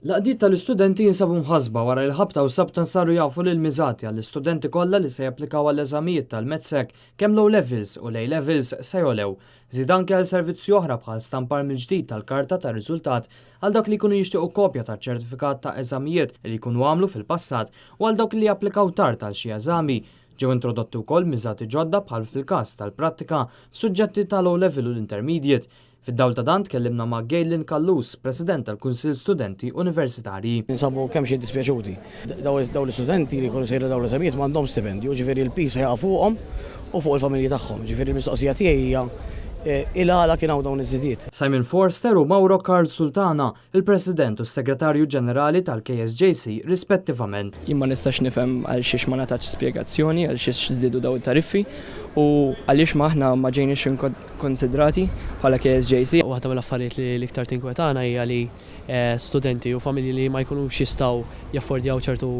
L-għaqdiet tal-istudenti jinsabu mħassba wara li ħabta u sabta saru jafu li l-miżati għall-istudenti kollha li se japplikaw għall-eżamijiet tal-MATSEC kemm l-O Levels u l-A Levels se jogħlew. Żied anke għal servizzi oħra bħal stampar mill-ġdid tal-karta tar-riżultat għal dawk li jkunu jixtiequ kopja taċ-ċertifikat ta' eżamijiet li jkunu għamlu fil-passat u għal dawk li japplikaw tard għal xi eżami. Ġew introdotti wkoll miżati ġodda bħal fil-każ tal-prattika f'suġġetti tal-O Level u l-Intermediate. Fid-dawl ta' dan tkellimna ma' Gaylin Callus, President tal-Kunsill Studenti Universitarji. Ninsabu kemxejn dispjaċuti. Dawn l-istudenti li jkunu sejrin dawn l-eżamijiet m'għandhomx stipendju, ġifieri l-piż se jaqa' fuqhom u fuq il-familji tagħhom. Ġifieri l-mistoqsija tiegħi hija il-għala kien hawn dawn iż-żidiet. Simon Forster u Mauro Karl Sultana, il-President u s-Segretarju Ġenerali tal-KSJC rispettivament. Jien ma nistax nifhem għal xiex ma ngħatatx spjegazzjoni għal xiex żdiedu dawn it-tariffi u għaliex ma aħna ma ġejniex ikkonsidrati bħala KSJC. Waħda mill-affarijiet li l-iktar tinkwetana hija li studenti u familji li ma jkunux jistgħu jaffordjaw ċertu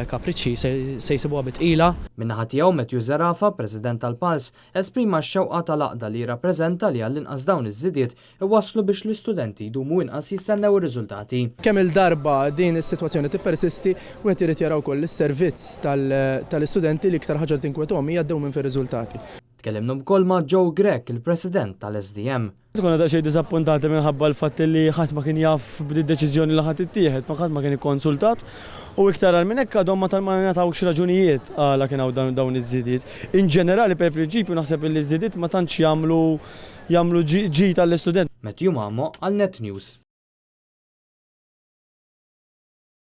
kapriċċi se jsibuha bi tqila. Min-naħa tiegħu Matthew Zerafa, President tal-PALS, esprima x-xewqa tal-għaqda li jirrappreżenta li għall-inqas dawn iż-żidiet iwasslu biex l-istudenti jdumu inqas jistennew ir-riżultati. Kemm-il darba din is-sitwazzjoni tippersisti, wieħed irid jara wkoll li s-servizz tal-istudenti l-iktar ħaġa li tinkwetahom hija d-dewmien fir-riżultati. Tkellimna wkoll ma' Joe Grech, il-President tal-SDM. Konna daqsxejn diżappuntati minħabba l-fatt li ħadd ma kien jaf b'did-deċiżjoni li ħa tittieħed, ma ħadd ma kien ikkonsultat u iktar agħar minn hekk għadhom ma ma ngħatawx raġunijiet għala kien hawn dawn iż-żidiet. In ġenerali per prinċipju naħseb illi ż-żidiet ma tantx jagħmlu jagħmlu ġid għall-istudent. Matthew Mamo għal Net News.